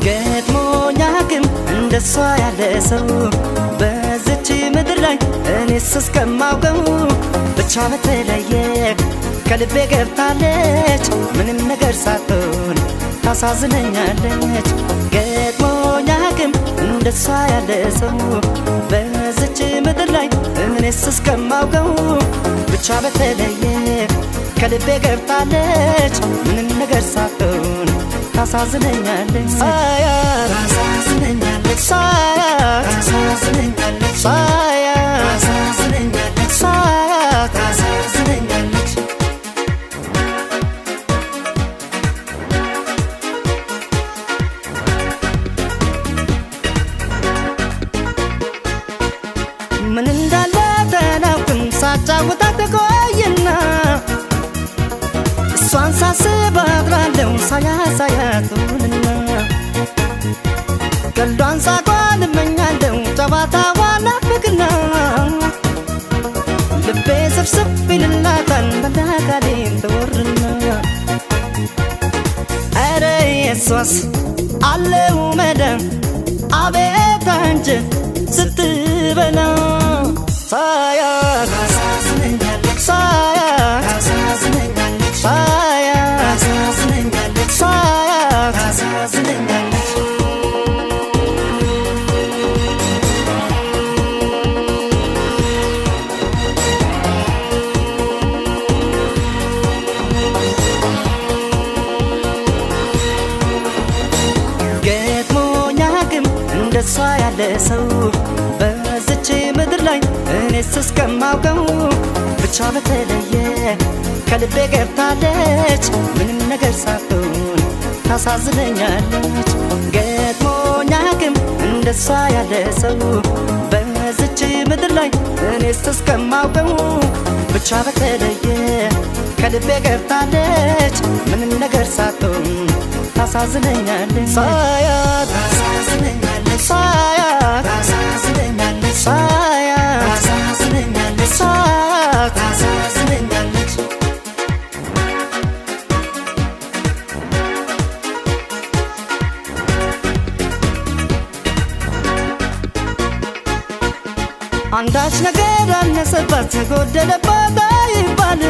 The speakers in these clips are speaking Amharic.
ገጥሞኛቅም እንደሷ ያለ ሰው በዚች ምድር ላይ እኔስ እስከማውቀው ብቻ በተለየ ከልቤ ገብታለች ምንም ነገር ሳትሆን ታሳዝነኛለች። ገጥሞኛቅም እንደሷ ያለ ሰው በዚች ምድር ላይ እኔስ እስከማውቀው ብቻ በተለየ ከልቤ ገብታለች ምንም ነገር ሳትሆን ታሳዝነኛለች። ሳያት ታሳዝነኛለች፣ ሳያት ታሳዝነኛለች፣ ሳያት ታሳዝነኛለች፣ ሳያት ታሳዝነኛለች። ምን እንዳለ አላውቅም ሳጫውታት ቆይና እሷን ሳስብ አድራለሁ ሳያት ሳያት ውልና ቀልዷን ሳቋን እመኛለሁ ጨዋታዋን ናፍቅና ልቤ ስብስብ ይልላታል መላካሌን ትወርና ኧረ የሷስ አለው መዳን አቤት አንጀት ስትበላ ሳያት ታሳዝነኛለች፣ ሳያት ታሳዝነኛለች፣ ሳያት ታሳዝነኛለች፣ ሳያት ታሳዝነኛለች። ገጥሞኛቅም እንደሷ ያለ ሰው በዚች ምድር ላይ እኔስ እስከማውቀው ብቻ በተለየ ከልቤ ገብታለች ምንም ነገር ሳትሆን ታሳዝነኛለች። ገጥሞኛቅም እንደሷ ያለ ሰው በዚች ምድር ላይ እኔስ እስከማውቀው ብቻ በተለየ ከልቤ ገብታለች ምንም ነገር ሳትሆን ታሳዝነኛለች። ሳያት ታሳዝነኛለች፣ ሳያት ታሳዝነኛለች፣ ሳያት ታሳዝነኛለች፣ ሳያት ታሳዝነኛለች። አንዳች ነገር አነሰባት ጎደለባት አይባል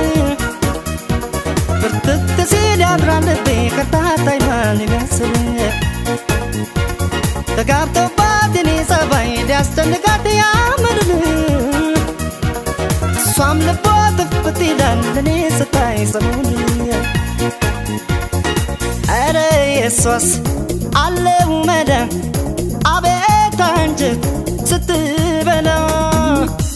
ብርትት ሲል ያድራል ልቤ ከርታታ አይኗን የሚያስብ ተጋብቶባት የኔ ጸባይ ሊያስጨንቃት ያምርል እሷም ልቧ ትፍት ይላል እኔ ስታይ ሰሞን ኧረ የሷስ አለው መዳን አቤት አንጀት ስትበላ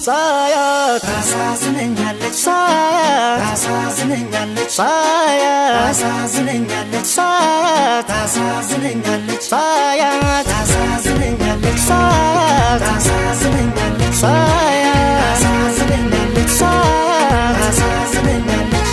ሳያት ታሳዝነኛለች፣ ሳያት ታሳዝነኛለች፣ ሳያት ታሳዝነኛለች፣ ሳያት ታሳዝነኛለች፣ ሳያት ታሳዝነኛለች፣ ሳያት ታሳዝነኛለች፣ ሳያት ታሳዝነኛለች፣ ሳያት ታሳዝነኛለች።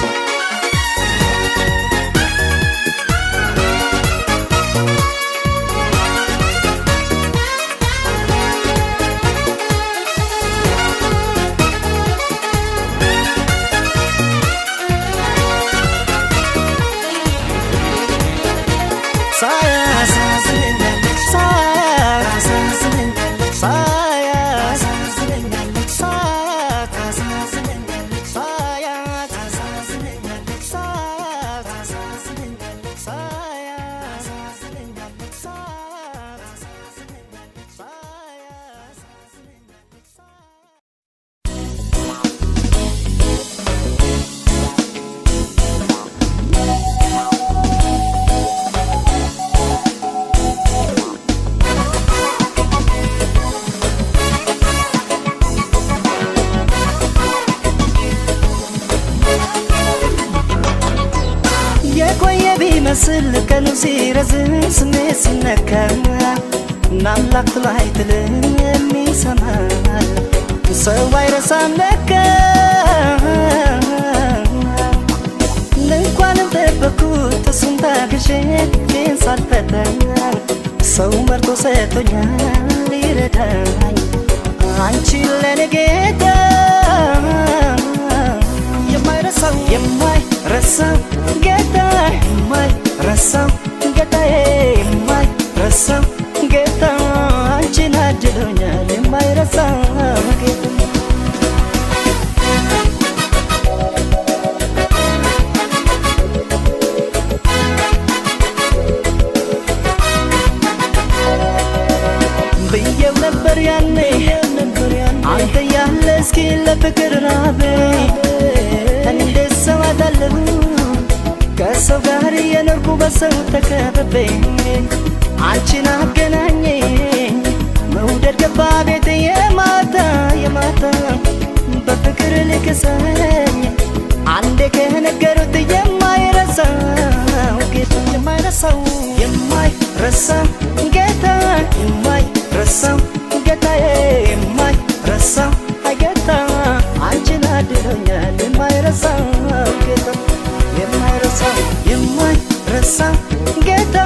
ሳያት ታሳዝነኛለች፣ ሳያት ታሳዝነኛለች፣ ሳያት ታሳዝነኛለች፣ ሳያት ታሳዝነኛለች፣ ሳያት ታሳዝነኛለች፣ ሳያት ታሳዝነኛለች፣ ሳያት ታሳዝነኛለች፣ ሳያት ታሳዝነኛለች፣ ሳያት ታሳዝነኛለች። የቆየ ቢመስል ቀኑ ሲረዝም ስሜት ሲነካ አምላክ ጥሎ አይጥልም ይሰማል ሰው አይረሳም ለካ። ሰጥቶኛል ሊረዳኝ አንቺን ለኔ ጌታ የማይረሳው የማይረሳው ጌታ የማይረሳው ጌታዬ የማይረሳው ጌታ አንቺን አድሎኛል የማይረሳው ጌታ። ብዬው ነበር ያኔ አንተ ያለ እስኪ ለፍቅር ራቤ እንዴት ሰው አጣለሁ ከሰው ጋር የኖርኩ በሰው ተከብቤ አንቺን አገናኘኝ መውደድ ገባ ቤት የማታ የማታ በፍቅር ልክሰኝ አንዴ ከነገሩት የማይረሳው ጌታ የማይረሳው የማይረሳው ጌታ የማይረሳው ጌታዬ የማይረሳው ጌታ አንቺን አድሎኛል የማይረሳው ጌታ የማይረሳው የማይረሳው ጌታ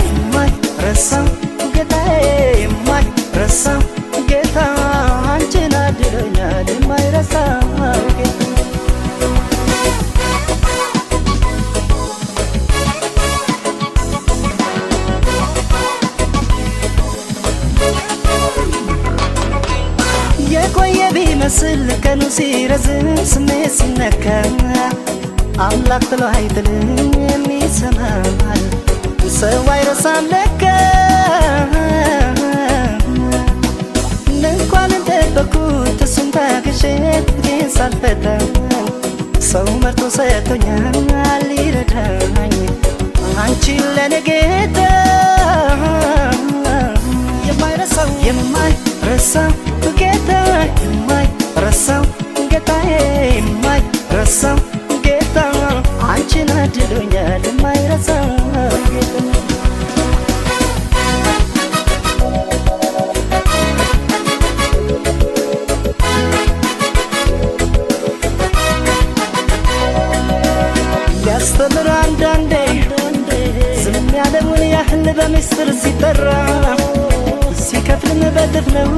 የማይረሳው ጌታዬ የማይረሳው ጌታ አንቺን አድሎኛል የማይረሳው ጌታ። የቆየ ቢመስል ቀኑ ሲረዝም ስሜት ሲነካ አምላክ ጥሎ አይጥልም የሚሰማል ሰው አይረሳም ለካ። እንኳን እንደጠበኩት እሱን ታግሼ ግን ሳልፈታ ሰው መርጦ ሰጥቶኛል ሊረዳኝ አንቺን ለኔ ጌታ የማይረሳው የማይረሳው ጌታ የማይረሳው ጌታዬ የማይረሳው ጌታ አንቺን አድሎኛል የማይረሳው ጌታ። ሊያስተምር አንዳንዴ ዝም ያለውን ያህል በምስጢር ሲጠራ ሲከፍልም በእጥፍ ነው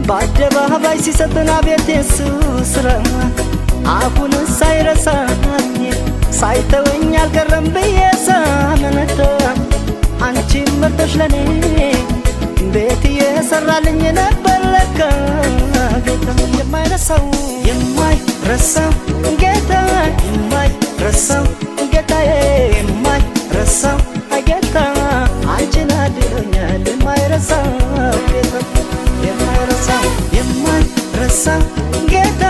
በአደባባይ ሲሰጥን አቤት የሱ ስራ አሁን ሳይረሳኝ ሳይተወኝ አልቀረም ብዬ ሳመነታ አንቺን መርጦሽ ለኔ ቤት እየሰራልኝ ነበር ለካ ጌታ የማይረሳው የማይረሳው ጌታ የማይረሳው ጌታዬ የማይረሳው ጌታ አንቺን አድሎኛል የማይረሳው ጌታ የማይረሳው የማይረሳው ጌታ